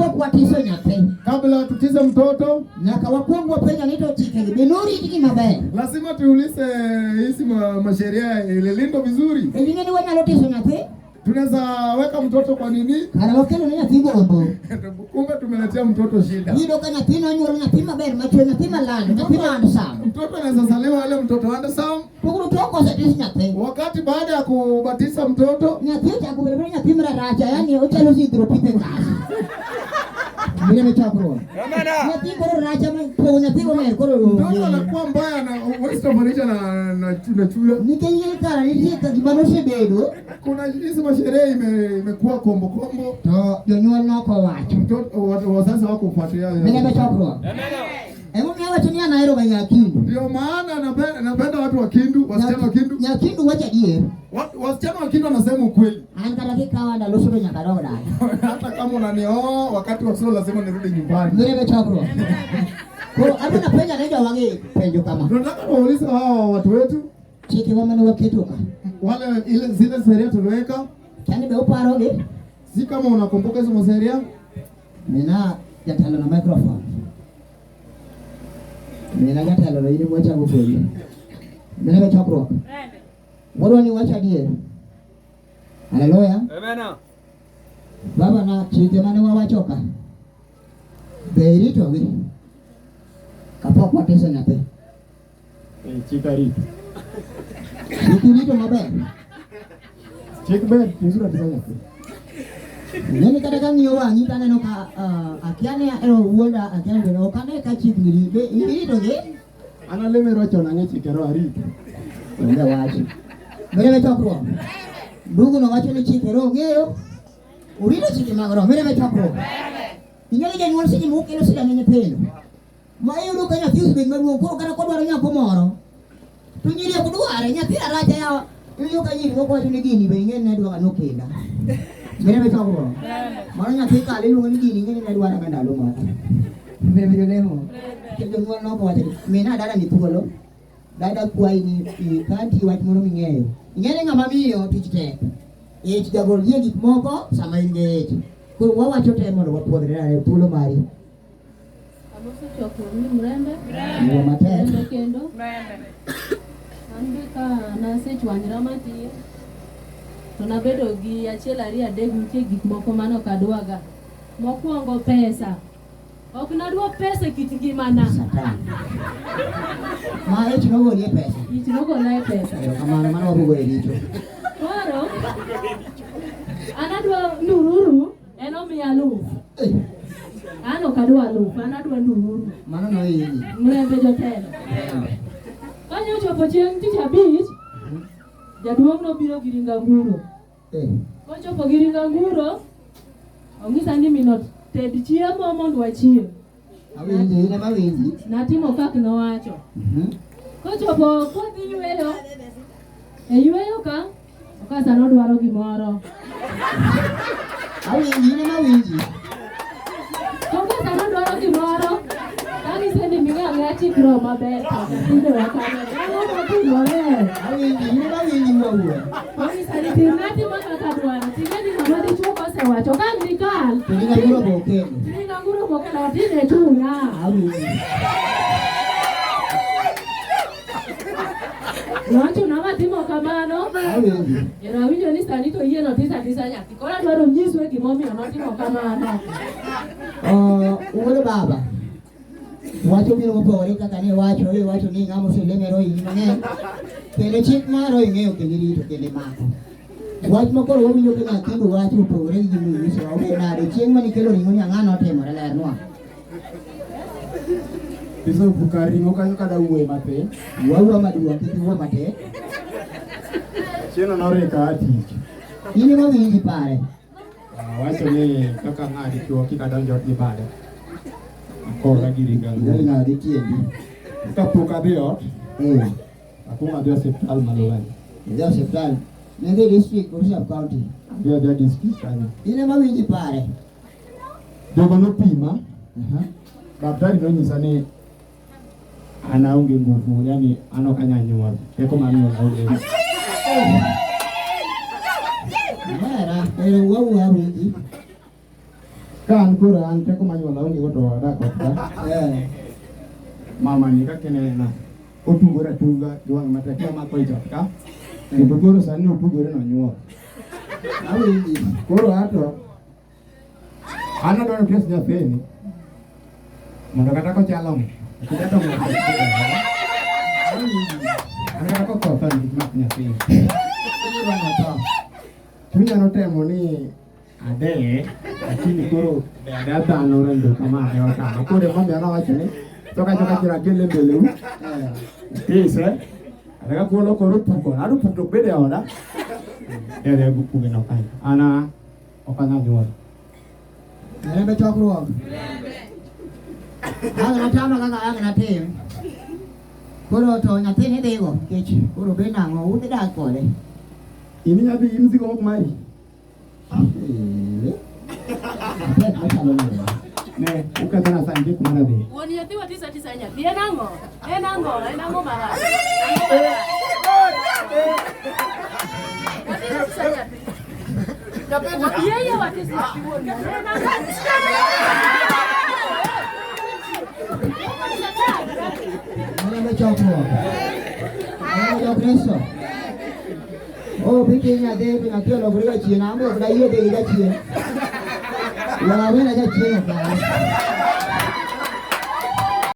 Kapok watiso nyathi, Kabla tutize mtoto, nyaka wakwong wapenja ni to chikegi be noritgi maber. lazima tuulize hizi masheria ililindwa vizuri. Be ing'e ni wanyalo tiso nyathi? Tunaweza weka mtoto kwa nini? Kara wakelo ne nyathi gombo. Kumbe tumeletea mtoto shida. Iyudo ka nyathi nonyuol nyathi maber machwe, nyathi malando, nyathi ma handsome. Mtoto anaweza zaliwa ale mtoto handsome. To koro tok osetis nyathi, Wakati baada ya kubatisa mtoto nyathi ochako bedo mana nyathi mararacha, yani ochalo Australopithecus. Mine chokruok. Nyathi koro racha ma pogo nyathi go ler koro mtoto onge. anakuwa mbaya na huwezi tofautisha na chura. Nikech ing'e kara nitie ka gima nosebedo Kuna hizi masherehe imekuwa kombo kombo, to jonyuol nokowacho. mtoto wazazi hawakufuatilia. Mine chokruok. Emomiyo awacho ni an ahero ga Nyakindu. Ndio maana napenda watu wa Kindu, wasichana wa Kindu. Nyakindu wacho adier. Wasichana wa Kindu wanasema ukweli. An kata kikawa ndalo sudo nyaka adog dala. Hata kama unanioa wakati wa sio lazima nirudi nyumbani. Mine chokruok. Koro adwa napenja ne jowagi penjo kama. Tunataka kuwauliza hawa watu wetu Chikewa mane waketo ka. wale ile zile sheria tuliweka, Chani be uparogi? si kama unakumbuka hizo sheria. Mina jatelo na microphone. Mina jatelo no in wachago kodi. Mina be chokruok. Wadwa ni wach adier. Haleluya. Baba na chike mane wawacho ka. Be iritogi? Kapok watiso nyathi. Chik arito. Chik irito maber. Chik ber, tisuru atisa nyathi. Ing'eni kata kang'iyo wang'i to aneno ka akia ni ero wuonda akia ni ok ane ka chik ni be iritogi? An alemero chon ang'e chike ro arito. Onge wach. Mirembe chokruok. Ndugu no wacho ni chike roho ng'eyo. Urito chike mag roho. Mirembe chokruok. Ing'e ni janyuol seche moko kelo sida ne nyithindo. Ma iyudo ka nyathi osebet maduong' koro kata kodwaro nyako moro. To nyiri ok dware, nyathi raracha yawa. Iyudo ka nyiri moko wacho ni gini be ing'e ni ne dwaro nokenda. Mirembe chokruok. Mano nyathi kalo iluongo ni gini ing'e ni ne dwara ga ndalo moko. Mirembe jolemo. Kendo jonyuol nokowacho ni mina dada ni thuolo. Dada kwayi ni ka nitie wach moro ming'eyo. Ing'e ni ng'ama miyo tich tek. Ich jagol gie gik moko sama in gi ich. Koro wawacho te mondo wapuodhre e thuolo mari. Amoso chokruok ni Mrembe. Wuo matek. Mrembe kendo. An be ka nasechwanyra matin to nabedo gi achiel ariyo adek nitie gik moko mane ok adwaga. Mokwongo pesa. Ok nadwa pesa e kit ngimana. Satan. Ma ich nogolie pesa. Ich nogola e pesa. Erokamano mano wabugo e richo. Koro an adwa ndururu en omiya aluf. An ok adwa aluf, an adwa ndururu. Mano nohinyi. Mrembe jotelo. Kane ochopo chieng' tich abich, jaduong' nobiro gi ring anguro. Kochopo gi ring anguro, onyisa ni min ot ted chiemo mondo wachiem. Awinji, in ema awinji. Natimo kaka nowacho. Kochopo kodhi yweyo, e yweyo ka, okasa nodwaro gimoro. Awinji, in ema awinji. Okasa nodwaro gimoro, anyise ni miya ang'eya chik roho maber to tinde wakano. Ang'o motimore? Awinji, in ema awinji wuo. Onyisa ni timna timo kaka dwaro. Ting'e ni ng'ama dichuo kosewacho ka ang' nikal. To ring anguro be okelo. Ring anguro bokelo tinde chula. Awinji. Nochuna matimo kamano. Awinji. Ero awinjo ni sani to yie notis atisa nyathi. Koro adwaro nyiswe gimomiyo notimo kamano. Wuod baba. Wacho biro mopogore kaka ne iwacho, iwacho ni ng'ama oseleme roho higni mang'eny. Kendo chik mar roho ing'eyo kendo irito kendo imako. Wach ma koro wawinjo ka Nyakindu wacho opogore gi gima inyisowa. Obedo nade chieng' mane ikelo ring'o ni ang'o notimore lernwa. Bishop kar ring'o kanyo kada wuoye matin. Wuo maduong' kik iwuo matin. Chieng'no norika a tich. In ema winji pare. Awacho ni kaka ng'a dichuo kik adonj ot gi bade. Akora gi ring anguro. Idhi ng'ado gi tiendi. Kapok adhi ot, akwongo adhi osiptal maluwe. Idhi osiptal. Nidhi district or sub county. Adhi adhiya district kanyo. In ema winji pare. Jogo nopima, daktari nonyisa ni an aonge nguvu, yani an ok anyal nyuol. Teko mar nyuol aonge. Mera, ero wuo awinji. Ka an koro an teko ma nyuola onge go to adak ot ka. Eh. Mama ni kaka inena otugore atuga gi wang' matek mamako ich ot ka. Kendo koro sani otugore nonyuol. Awinji. Koro ato an adwaro tes nyathini mondo kata kochalo kata to an kata kotho to nikech mak nyathini. Ibiro notho. Chunya notemo ni adeye lakini koro dada dhano rendo kama adewa kama. Koro emomiyo nawacho ni choka choka chira akele mbeleu Eh. tise kata ka thuolo koro puko ado puk to bede e oda dede puke no kanyo ana ok anyal nyuol. Mirembe chokruok. Ang' natama kaka ang' natim. Koro to nyathini dhigo nikech koro be nang'o udhi dak kode. In inyalo dhi in mzigo mok mari. Eh. Pek machalo nade? Ne ukethona sa nitie kuma nadhi. Wuon nyathi watisa tisa nyathi. En ang'o? En ang'o? En ang'o marach? Ang'o marach? Watisa tisa nyathi. Yeye watisa nyathi wuon nyathi. En ang'o? Mirembe chokruok. Mirembe jokristo. Oh, piki nyathi to nyathi olokore jachien, an be ok dayie dhi gi jachien. Wawena jachien okawa.